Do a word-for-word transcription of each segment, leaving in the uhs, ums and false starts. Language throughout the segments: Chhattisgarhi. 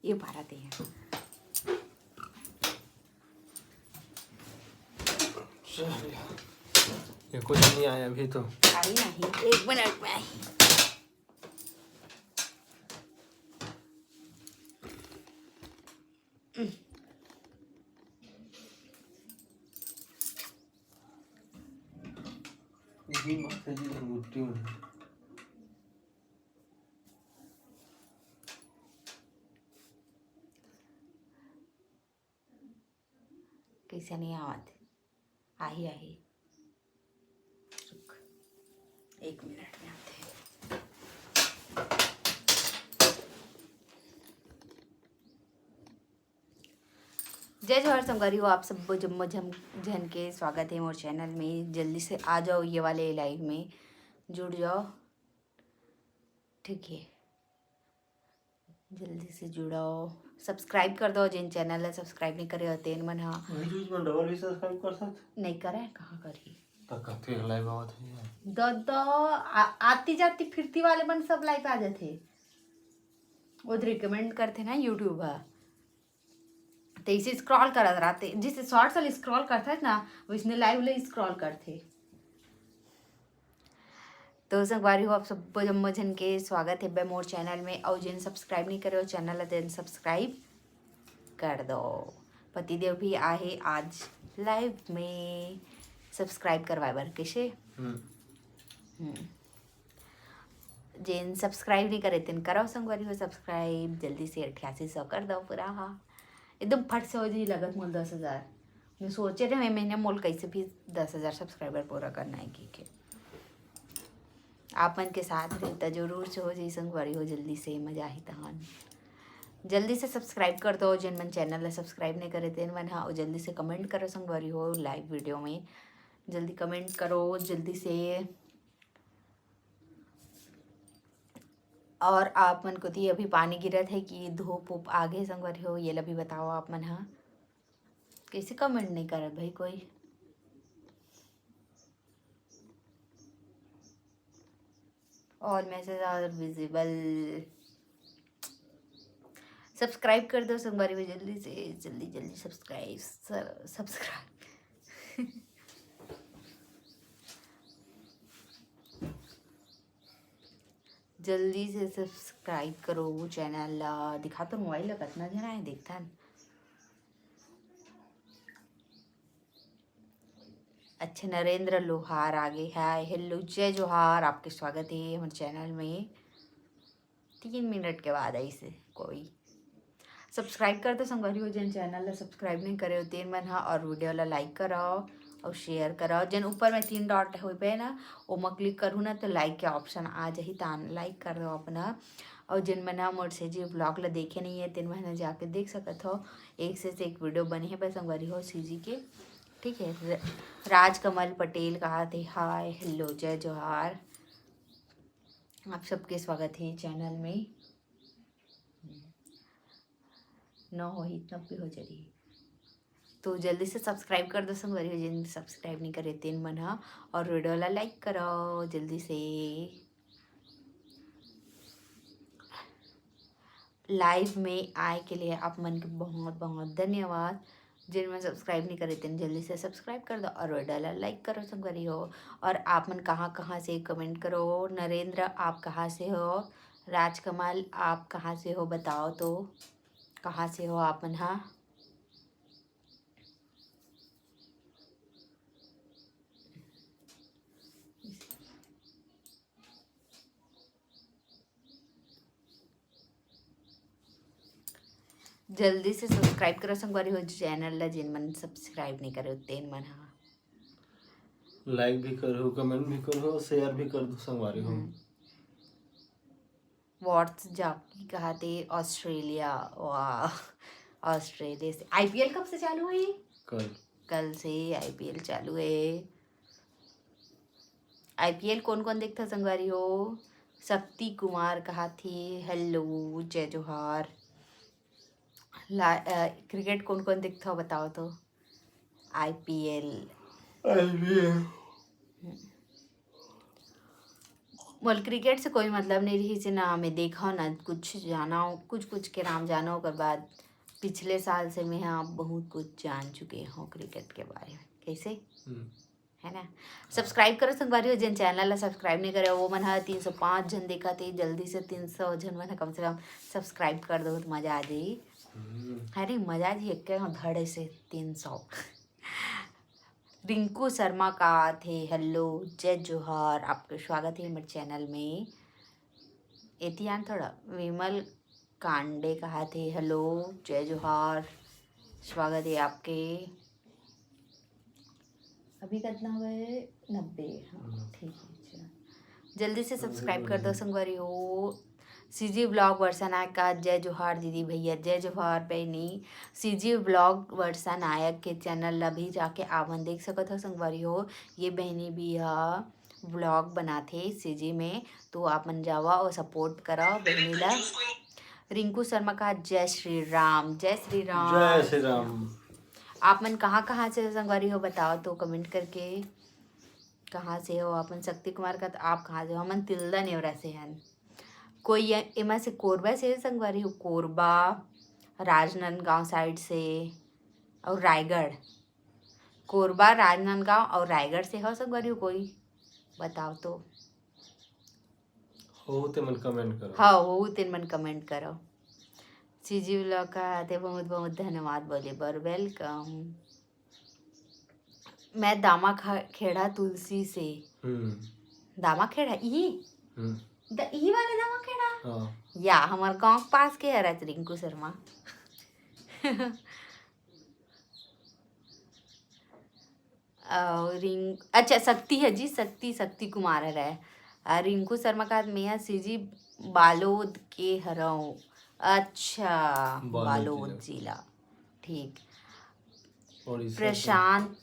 ये पारा ते हैं। ये कुछ नहीं आया अभी तो। आई नहीं, एक मिनट में आई। कैसे नहीं आवत? आही आही। रुक, एक मिनट में आते हैं। जय जोहार संगवारी हो, आप सब जम्मो झम झन के स्वागत है मोर चैनल में। जल्दी से आ जाओ ये वाले लाइव में, जुड़ जाओ, ठीक है। जल्दी से जुड़ो, सब्सक्राइब कर दो। जेन चैनल ला सब्सक्राइब नहीं करे हो तेन मन हा। वही चीज मन डबल भी सब्सक्राइब कर सकत। नहीं करे, कहाँ करी? त कथे लाइव आवत है यार। दो दो आ- आती जाती फिरती वाले मन सब लाइव आ जाते। वो रिकमेंड करते ना यूट्यूब हा, तो इसे स्क्रॉल करत रहते, जिसे शॉर्ट्स वाले स्क्रॉल करते हैं ना, वैसने लाइव ले स्क्रॉल करते। तो संगवारी हो, आप सब जम्मो झन के स्वागत है बे मोर चैनल में। और जिन सब्सक्राइब नहीं करे हो चैनल ला, तेन सब्सक्राइब कर दो। पतिदेव भी आहे आज लाइव में सब्सक्राइब करवाए बर, कैसे? हम्म। जेन सब्सक्राइब नहीं करे तेन करो संगवारी हो सब्सक्राइब, जल्दी से अठासी सौ कर दो पूरा। हाँ, एकदम फट से हो जी लगत मोल दस हजार। मैं सोचे रहे मैं महीने मोल कैसे भी दस हजार सब्सक्राइबर पूरा करना है की के। आप मन के साथ रहे त जरूर से हो जी संगवारी हो, जल्दी से मजा ही तहान। जल्दी से सब्सक्राइब कर दो जेन मन चैनल ला सब्सक्राइब नहीं करे तेन मन हा, और जल्दी से कमेंट करो संगवारी हो लाइव वीडियो में, जल्दी कमेंट करो जल्दी से। और आप मन कोती अभी पानी गिरत है कि धूप उप आगे संगवारी हो, ये ला भी बताओ आप मन हा। कैसे कमेंट नहीं करत भाई कोई? All message are visible। Subscribe कर दो संगवारी में जल्दी से, जल्दी जल्दी सब्सक्राइब, सब्सक्राइब। जल्दी से सब्सक्राइब करो चैनल ला। दिखा तो मोबाइल ला कितना जना है देखथन। अच्छा, नरेंद्र लोहार आगे है। हेलो, जय जोहार, आपके स्वागत है हमारे चैनल में। तीन मिनट के बाद ऐसे कोई सब्सक्राइब कर दो संगवारी हो, जेन चैनल ला सब्सक्राइब नहीं करे हो तेन मन हा, और वीडियो ला लाइक कराओ और शेयर कराओ। जेन ऊपर में तीन डॉट हुई पे ना, ओमा क्लिक करूँ ना तो लाइक के ऑप्शन आ जाही, तान लाइक कर दो अपना। और जेन मन हा मोर सीजी व्लॉग ला देखे नहीं है तेन मन हा जाके देख सकत हो, एक से एक वीडियो बने है बस संगवारी हो सीजी के। ठीक है, र-, राजकमल पटेल कहा थे हाय, हेलो, जय जोहार, आप सबके स्वागत है चैनल में। नौ होही तब भी हो जाही। तो जल्दी से सब्सक्राइब कर दो संगवारी हो, जेन सब्सक्राइब नहीं करे तेन मन हा, और वीडियो ला लाइक करो जल्दी से। लाइव में आए के लिए आप मन के बहुत बहुत धन्यवाद। जेन मन सब्सक्राइब नहीं करे तेन जल्दी से सब्सक्राइब कर दो और वीडियो ला लाइक करो संगवारी हो। और आप मन कहाँ कहाँ से, कमेंट करो। नरेंद्र, आप कहाँ से हो? राजकमल, आप कहाँ से हो, बताओ तो, कहाँ से हो आप मन हा? जल्दी से सब्सक्राइब करो संगवारी हो चैनल ला, जेन मन सब्सक्राइब नहीं करे तेन मन हा। लाइक भी करो, कमेंट भी करो, शेयर भी कर दो संगवारी हो। हम्म। वॉट्स जाकी कहा थे ऑस्ट्रेलिया। वाह, ऑस्ट्रेलिया से आईपीएल कब से चालू है? कल। कल से आईपीएल चालू है। आईपीएल कौन कौन देखता संगवारी हो? शक्ति कुमार कहा थे हेलो, जय जोहार। ला, अ, क्रिकेट कौन कौन देखता हो बताओ तो? आईपीएल। आईपीएल। मोला क्रिकेट से कोई मतलब नहीं रहिस हे, ना मैं देखा, ना कुछ जाना, कुछ कुछ के नाम जाना। ओकर बाद पिछले साल से मैं ह बहुत कुछ जान चुके हूँ क्रिकेट के बारे में। कैसे? हम्म। है ना? सब्सक्राइब करो संगवारी हो, जेन चैनल ला सब्सक्राइब नहीं करे, वो मन ह तीन सौ पाँच झन देखत हे। जल्दी से तीन सौ झन मन ह कम से कम सब्सक्राइब कर दो, तो मजा आ जाई। हम्म। अरे मजा जी, एक धड़े से तीन सौ। रिंकू शर्मा कहाथे, हेलो, जय जोहार, आपके स्वागत है हमारे चैनल में। एतियान थोड़ा विमल कांडे कहाथे, हेलो, जय जोहार, स्वागत है आपके। अभी कितना हुआ है? नब्बे। हाँ, ठीक है, अच्छा। जल्दी से सब्सक्राइब कर दो संगवारी हो। सीजी व्लॉग वर्षा नायक का जय जोहार दीदी भैया, जय जोहार बहनी। सीजी व्लॉग वर्षा नायक के चैनल ला भी जाके आपन देख सकत हो संगवारी हो। ये बहनी भी ह व्लॉग बनाथे सीजी में, तो आप मन जावा और सपोर्ट करा बहनी ला। रिंकू शर्मा का जय श्री राम, जय श्री राम। जय श्री राम। आप मन कहाँ कहाँ से हो संगवारी हो, बताओ तो कमेंट करके। कहाँ से हो आप मन? शक्ति कुमार का, तो आप कहाँ से हो? हमन तिल्दा नेवरा से हन। कोई ये-, एमा से कोरबा से संगवारी हो, कोरबा, राजनांदगांव साइड से, और रायगढ़। कोरबा, राजनांदगांव और रायगढ़ से हो संगवारी हो कोई? बताओ तो। हो ते मन कमेंट करो। हाँ, हो ते मन कमेंट करो। सीजी व्लॉग कहाथे बहुत बहुत धन्यवाद बोले बर, वेलकम। मैं दामा ख-, खेड़ा तुलसी से। हम्म। दामा खेड़ा, इही? हम्म। द-, इही वाले दामा खेड़ा? हाँ। या, हमार गांव के पास के हरत रिंकू शर्मा। और रिंक-, अच्छा, शक्ति है जी, शक्ति, शक्ति कुमार हरे। आ, रिंकू शर्मा कहाथे, मैं सीजी बालोद के हरव। अच्छा, बालोद बालोद जिला। जिला, ठीक। उड़ीसा से। प्रशांत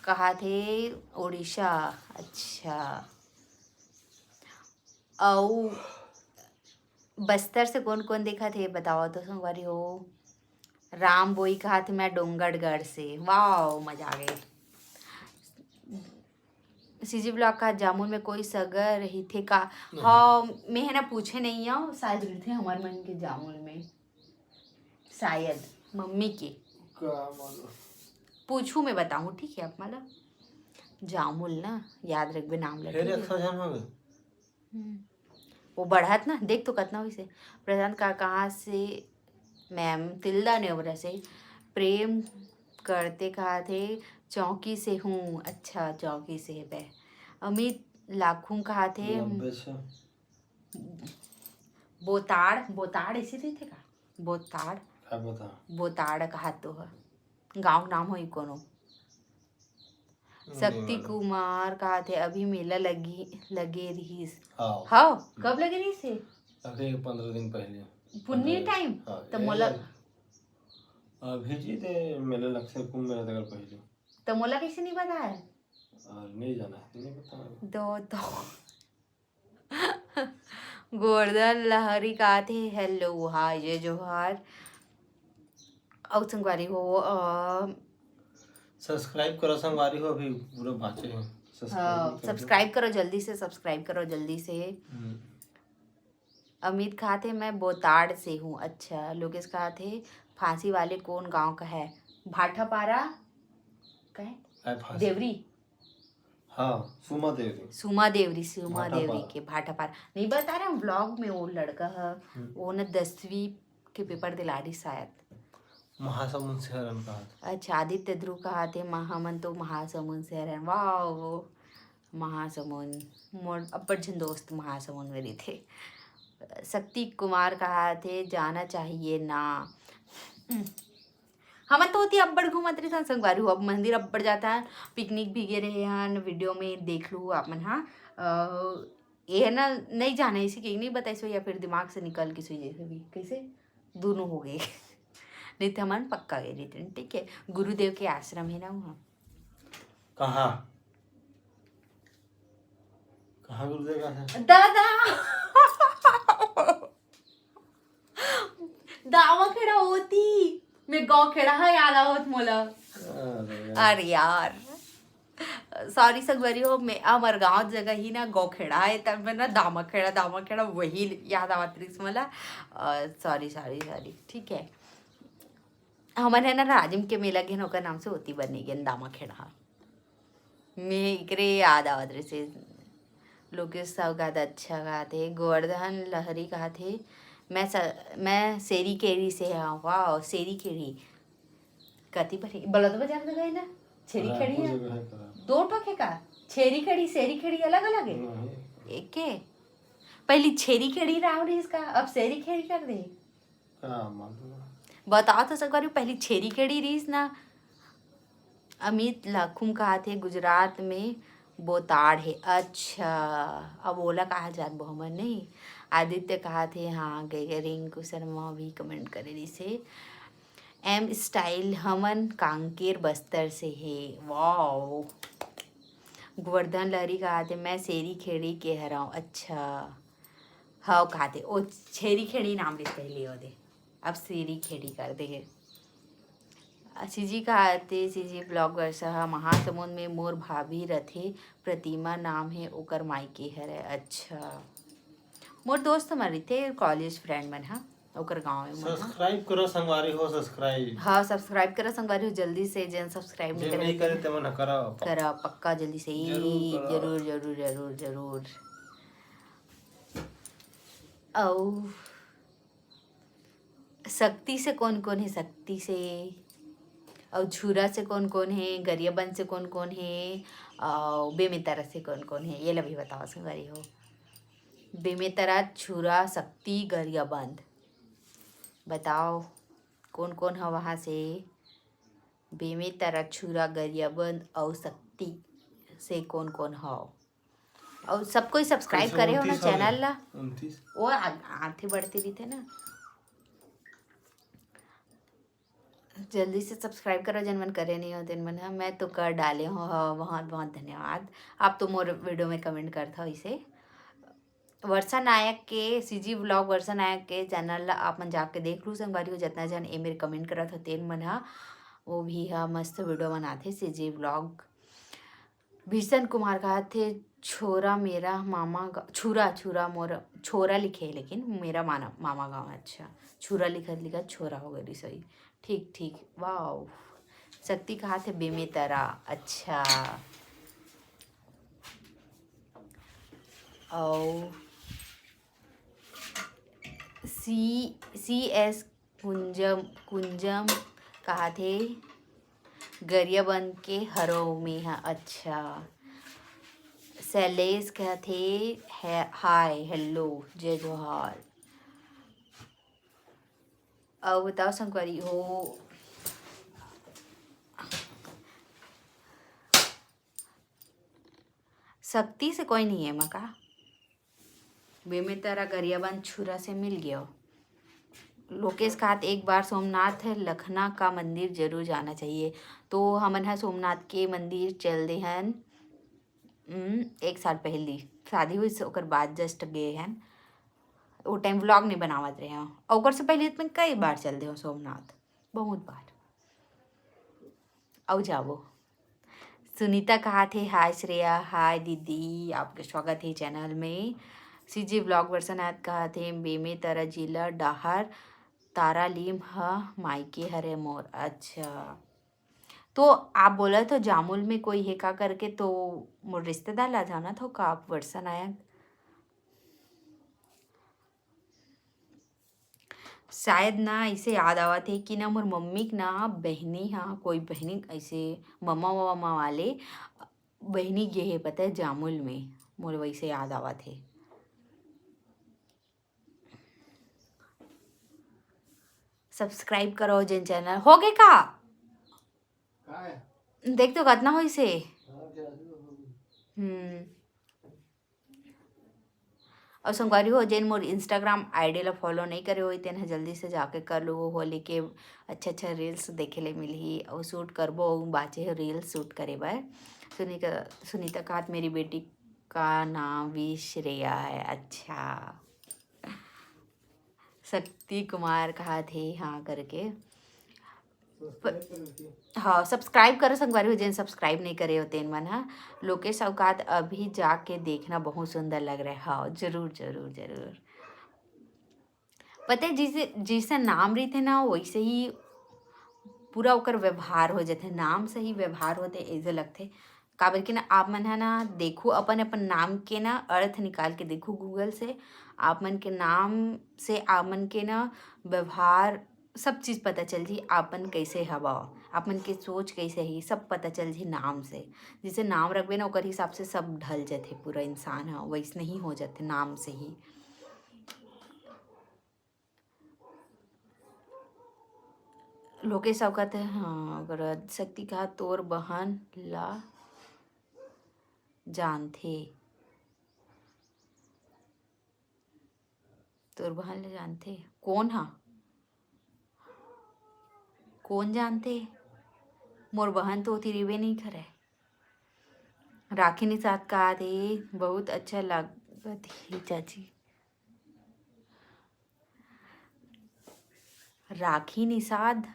कहाथे उड़ीसा, अच्छा। अउ बस्तर से कोन कोन देखत हे, बताओ तो संगवारी हो। राम बोई कहाथे, मैं डोंगरगढ़ से। वाओ, मजा आ गए। सीजी व्लॉग कहाथे, जामुन में कोई सगा रहिथे का? हाँ, मैं है ना, पूछे नहीं हूँ, शायद रहिथे हमार मन के जामुन में, शायद मम्मी के। का मालूम? पूछू, मैं बताऊँ, ठीक है आप मला? जामुन ना याद रखबे नाम ला, फिर ठीक है? एक सौ झन हो गए। हम्म। वो बढ़त ना, देख तो कितना होइसे। प्रशांत का, कहाँ से मैम? तिल्दा नेवरा से। प्रेम करते कहाथे, चौकी से हूँ। अच्छा, चौकी से है बे। अमित लाखुंग कहाथे, नब्बे से। बोताड़, बोताड़ ऐसे रहिथे का? बोताड़, का बता? बोताड़ कहात तो ह, गाँव नाम होई कोनो। शक्ति कुमार कहाथे, अभी मेला लगी, लगे रहिस। हाँ। हाँ, कब लगे रहिस हे? अभी पंद्रह दिन पहले। पुन्नी पंद्रह टाइम? हाँ, त ए, मोला अभी जी ते मेला लगथे, कुंभ मेला तक पहले। त मोला कैसे नहीं पता है? और नहीं जाना है, नहीं पता है। दो तो गोवर्धन लहरी कहाथे, हेलो, हाय, जय जोहार। अउ संगवारी हो, अ, सब्सक्राइब करो संगवारी हो, अभी पूरा बाँचे हैं। सब्सक्राइब हाँ, नहीं करते। सब्सक्राइब करो जल्दी से, सब्सक्राइब करो जल्दी से। हम्म। अमित कहाथे, मैं बोताड़ से हूँ। अच्छा, लोकेश कहाथे, फांसी वाले कौन गांव का है? भाटापारा का है? आए फांसी। देवरी। हाँ, सुमा देवरी। सुमा देवरी, सुमा भाटापारा। देवरी के भाटापारा। नहीं बता रहे हम, व्लॉग में वो लड़का है, हम्म। वो न दसवीं के पेपर दिला रही शायद। महासमुंद से हरन कहा था। अच्छा, आदित्य ध्रुव कहाथे, महा-, हमन तो महासमुंद से हरन। वाओ, महासमुंद, मोर अब्बड़ झन दोस्त महासमुंद में रहिथे। शक्ति कुमार कहाथे, जाना चाहिए ना। हम्म। हमन तो ओती अब्बड़ घूमत रहिथन संगवारी हो, अब मंदिर अब्बड़ जाथन, पिकनिक भी गे रहे हन, वीडियो में देख लू आप मन, हाँ। अ, ये ना, नहीं जाना इसी के, नहीं बताइस हो या फिर दिमाग से निकल के सुई जैसे भी, कैसे दोनों हो गए। नहीं तो हमन पक्का गए रहिथन, ठीक है। गुरुदेव के आश्रम है ना वहाँ। कहाँ? कहाँ गुरुदेव का है? दादा। दावा खेड़ा होती, मैं गाँव खेड़ा है याद आवत मोला। अरे यार। अरे यार, सॉरी संगवारी हो, मैं, हमर गांव जगह ही ना गौखेड़ा है, तब मैं ना दामाखेड़ा, दामाखेड़ा वही याद आवत रहिस मोला। Sorry, sorry, sorry. ठीक है, हमन है ना राजिम के मेला गेन, ओकर नाम से ओती बने गेन दामाखेड़ा। मैं एकरे याद आवत रहिस। लोकेश साहू गात अच्छा गात हे। गोवर्धन लहरी कहत हे, मैं स-, मैं सेरी केरी से हूँ। वाह, सेरी केरी। कति बने? बलद बाजार में गए ना, छेरी खेड़ी है। दो ठो के का? छेरी खेड़ी, सेरी खेड़ी अलग अलग है। एके। पहली छेरी खेड़ी राव रहिस का, अब सेरी खेड़ी कर दे। का मालूम? बताओ तो संगवारी, पहली छेरी खेड़ी रहिस ना। अमित लाखुम कहत हे, गुजरात में बोताड़ हे। अच्छा, अब ओला कहा जानबो हमन, नहीं? आदित्य कहत हे, हाँ, गए, गए। रिंकू शर्मा भी कमेंट करे रहिस हे। एम स्टाइल, हमन कांकेर बस्तर से हे। वाओ। गोवर्धन लहरी कहत हे, मैं सेरी खेड़ी के हरव। अच्छा, हव कहत हे, ओ छेरी खेड़ी नाम ले पहले ओदे, अब सेरी खेड़ी कर दे हे। सीजी कहत हे, सीजी ब्लॉगर्स ह महासमुंद में मोर भाभी रथे, प्रतिमा नाम हे, ओकर मायके हरे। अच्छा, मोर दोस्त मन रहिथे, कॉलेज फ्रेंड मन ह, ओकर गाँव में मन ह। सब्सक्राइब करो संगवारी हो, सब्सक्राइब। हाँ, सब्सक्राइब करो संगवारी हो, जल्दी से। जेन सब्सक्राइब नहीं जेन करे नहीं करे तेमन। तेमन करो। करा पक्का जल्दी से। जरूर करो। जरूर, जरूर, जरूर, जरूर। अउ सक्ती से कोन कोन हे? सक्ती से। अउ छुरा से कोन कोन हे? गरियाबंद से कोन कोन हे? अउ बेमेतरा से कोन कोन हे? ये ला भी बताओ संगवारी हो। बेमेतरा, छुरा, सक्ती, गरियाबंद, बताओ कोन कोन ह वहाँ से? बेमेतरा, छुरा, गरियाबंद अउ सक्ती से कोन कोन हव? अउ सब कोई सब्सक्राइब करे हो ना चैनल ला? उनतीस। वो आ-, आथे बढ़ते रहिथे ना। जल्दी से सब्सक्राइब करो, जेन मन करे नहीं हो तेन मन ह। मैं तो कर डाले हो, हाँ, बहुत बहुत धन्यवाद। आप तो मोर वीडियो में कमेंट करत हो इसे। वर्षा नायक के, सीजी व्लॉग वर्षा नायक के चैनल ला आप मन जाके देख लू संगवारी हो। जितना जन ए मेर कमेंट करत हो तेन मन ह, वो भी ह मस्त वीडियो बनाथे सीजी व्लॉग। भीषण कुमार कहत हे, छोरा मेरा मामा गा-, छुरा, छुरा मोर, छोरा लिखे हे लेकिन मेरा माना-, मामा गाँव। अच्छा, छुरा लिखत लिखत छोरा हो गई, सही। ठीक ठीक, वाओ। शक्ति कहत हे बेमेतरा। अच्छा, अउ सी, सी एस कुंजम, कुंजम कहत हे, गरियाबंद के हरो में ह। अच्छा, शैलेश कहत हे, हे-, हाय, हेलो, जय जोहार। अउ बताओ संगवारी हो, शक्ति से कोई नहीं है मका? बेमेतरा गरियाबंद छुरा से मिल गयो। लोकेश कहत, एक बार सोमनाथ लखना का मंदिर जरूर जाना चाहिए। तो हमन ह सोमनाथ के मंदिर चल दे हन, हम्म, एक साल पहली शादी हुई, ओकर बाद जस्ट गए हन। वो टाइम व्लॉग नहीं बनावत रहे हन, ओकर से पहले तो मैं कई बार चल दे हूँ सोमनाथ, बहुत बार। अउ जाबो। सुनीता कहत हे, हाय श्रेया, हाय दीदी, आपके स्वागत हे चैनल में। सीजी व्लॉग वर्षा नायक कहत हे, बेमेतरा जिला डहार तारालीम ह मायके हरे मोर। अच्छा, तो आप बोलत हो जामुल में कोई हे का करके, तो मोर रिश्तेदार ला जानत हो का आप वर्षा नायक? शायद ना, ऐसे याद आवत हे कि ना, मोर मम्मी के ना बहिनी हा, कोई बहिनी ऐसे ममा वमा वाले बहिनी गे हे, पता है, जामुल में, मोर वैसे याद आवत हे। सब्सक्राइब करो जेन चैनल। हो गए का? देख तो कतना होइस हे। हम्म। अउ संगवारी हो, जेन मोर Instagram ID ला follow नहीं करे होई, तेन ह जल्दी से जाके कर लो। वो होली के अच्छा अच्छा reels देखे ले मिलही, अउ shoot करबो, अउ बाचे हे reel shoot करे बर। सुनीता, सुनीता कहत, मेरी बेटी का नाम भी श्रेया है। अच्छा, शक्ति कुमार कहत हे हाँ करके। हाँ, subscribe करो संगवारी हो, जेन subscribe नहीं करे हो तेन मन हा। लोकेश औकात अभी जाके देखना, बहुत सुंदर लग रहा है। हाँ, जरूर, जरूर, जरूर। पता है, जैसे, जैसे नाम रहिथे ना, वैसे ही पूरा ओकर व्यवहार हो जाथे। नाम से ही व्यवहार होथे, ऐसे लगथे। काबर कि ना, आप मन ह ना देखू, अपन, अपन नाम के ना अर्थ निकाल के देखू Google से। आप मन के नाम से आप मन के ना व्यवहार, सब चीज पता चल जी, आप मन कैसे हवा, आप मन के सोच कैसे ही, सब पता चल जी नाम से। जैसे नाम रखबे ना, ओकर हिसाब से सब ढल जाथे, पूरा इंसान ह वैसने ही हो जाथे नाम से ही। लोकेश साहू कहते हैं, हाँ, गलत। शक्ति कहा, "तोर बहन ला जानथे।" तोर बहन ला जानथे? कोन हा? कोन जानथे? मोर बहन तो ओती रेबे नहीं करे। राखी निषाद का दे, बहुत अच्छा लागत हे चाची। राखी निषाद,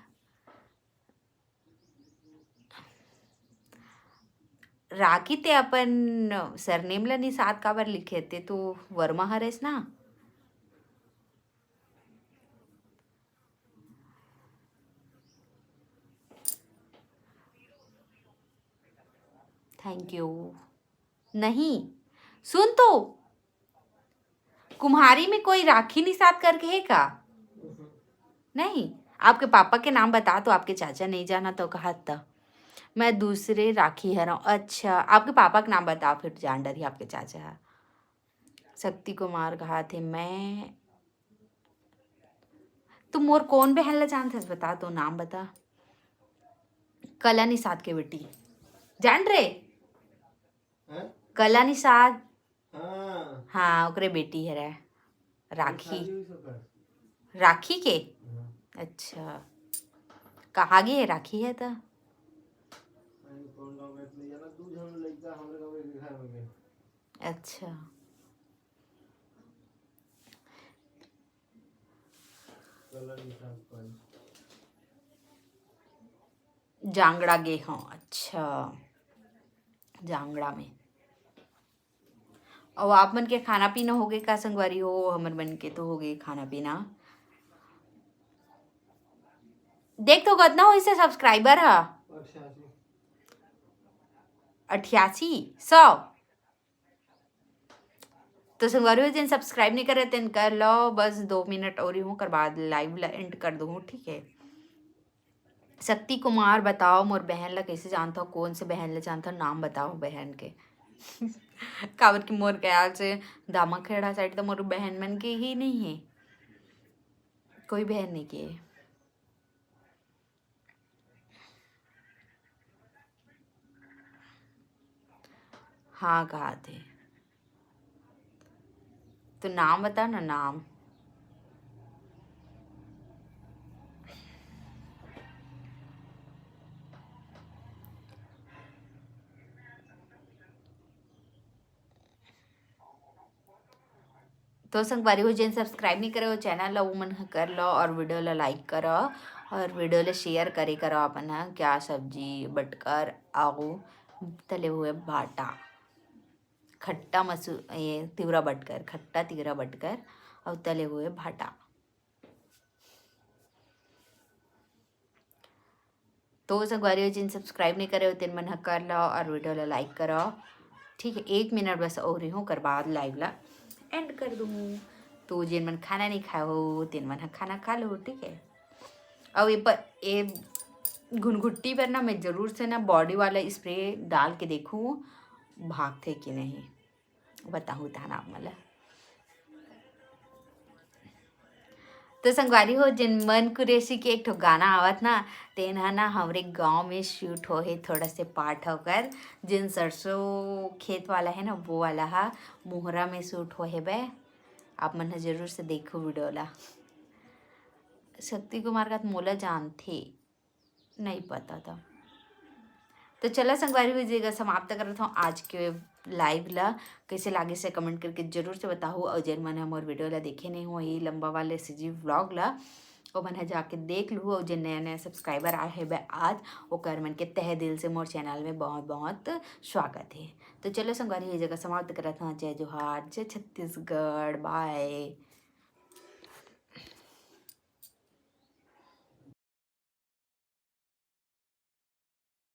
राखी ते अपन सरनेम ला निषाद काबर लिखे? ते तो वर्मा हरेस ना। Thank you. नहीं, सुन तो, कुम्हारी में कोई राखी निषाद करके है का? नहीं। आपके पापा के नाम बता तो, आपके चाचा नहीं जाना तो कहा त। मैं दूसरे राखी हरव। अच्छा, आपके पापा के नाम बता, फिर जान डरही आपके चाचा ह। शक्ति कुमार कहा थे, मैं, तू मोर कोन बहन ला जानथस? बता तो, नाम बता। कला निषाद के बेटी, जान रे? हैं? कला निषाद। हाँ। हाँ, ओकरे बेटी हरे राखी। शादी हुई सकर। राखी के? हाँ। अच्छा, कहाँ गे हे राखी ह त? अरे, कौन गाँव में इतने जाना, दू झन लइका हमरे गाँव में बिहार में गए। अच्छा। कला निषाद पाल। जांगड़ा गे हव, अच्छा, जांगड़ा में। अउ आप मन के खाना पीना होगे का संगवारी हो? हमर मन के तो होगे खाना पीना। देख तो कतना होइसे subscriber ह? अठासी। अठासी? सौ? तो संगवारी हो, जेन subscribe नहीं करे तेन कर लो, बस दो मिनट और ही हूँ, ओकर बाद live ला end कर दूँ, ठीक है। शक्ति कुमार, बताओ मोर बहन ला कैसे जानथव, कौन से बहन ला जानथव, नाम बताओ बहन के। काबर कि मोर ख्याल से दामाखेड़ा side तो मोर बहन मन के ही नहीं है, कोई बहन नहीं के। हाँ, कहा थे। तो नाम बता ना, नाम। तो संगवारी हो, जेन subscribe नहीं करे हो channel ला, वो मन ह कर लो और video ला like करो और video ला share करे करो अपन ह। क्या सब्जी बटकर आगू तले हुए भाटा, खट्टा मसू-, ये तिवरा बटकर, खट्टा तिवरा बटकर और तले हुए भाटा। तो संगवारी हो, जिन subscribe नहीं करे हो, तेन मन ह कर लो और video ला like करो। ठीक है, एक मिनट बस और ही हूँ, ओकर बाद live ला end कर दूँ। तो जिन मन खाना नहीं खाए हो, तेन मन ह खाना खा लो, ठीक है। और ये पर, ये घुनघुट्टी पर ना मैं जरूर से ना body वाला spray डाल के देखूँ, भागथे कि नहीं। बताहूँ तहन आप मन ल। तो संगवारी हो, जेन मन कुरेशी के एक ठो गाना आवत ना, तेन ह ना हमरे गांव में shoot होहे, थोड़ा से part ह ओकर, जेन सरसों खेत वाला है ना, वो वाला ह मोहरा में shoot होहे बे। आप मन ह जरूर से देखो video ला। शक्ति कुमार का त मोला जानथे। नहीं पता था। तो चला संगवारी हो, ये जगह समाप्त करत हूँ आज के live ला। कैसे लागे से comment करके जरूर से बताहू। और जेन मन हमर video ला देखे नहीं हो, ये लंबा वाले C G vlog ला, ओमन ह जाके देख लू। अउ जे नया नया सब्सक्राइबर आए हे आज, ओकर मन के तहे दिल से मोर चैनल में बहुत बहुत स्वागत है। तो चलो संगवारी, ये जगह समाप्त करत हूँ। जय जोहार, जय छत्तीसगढ़, बाय।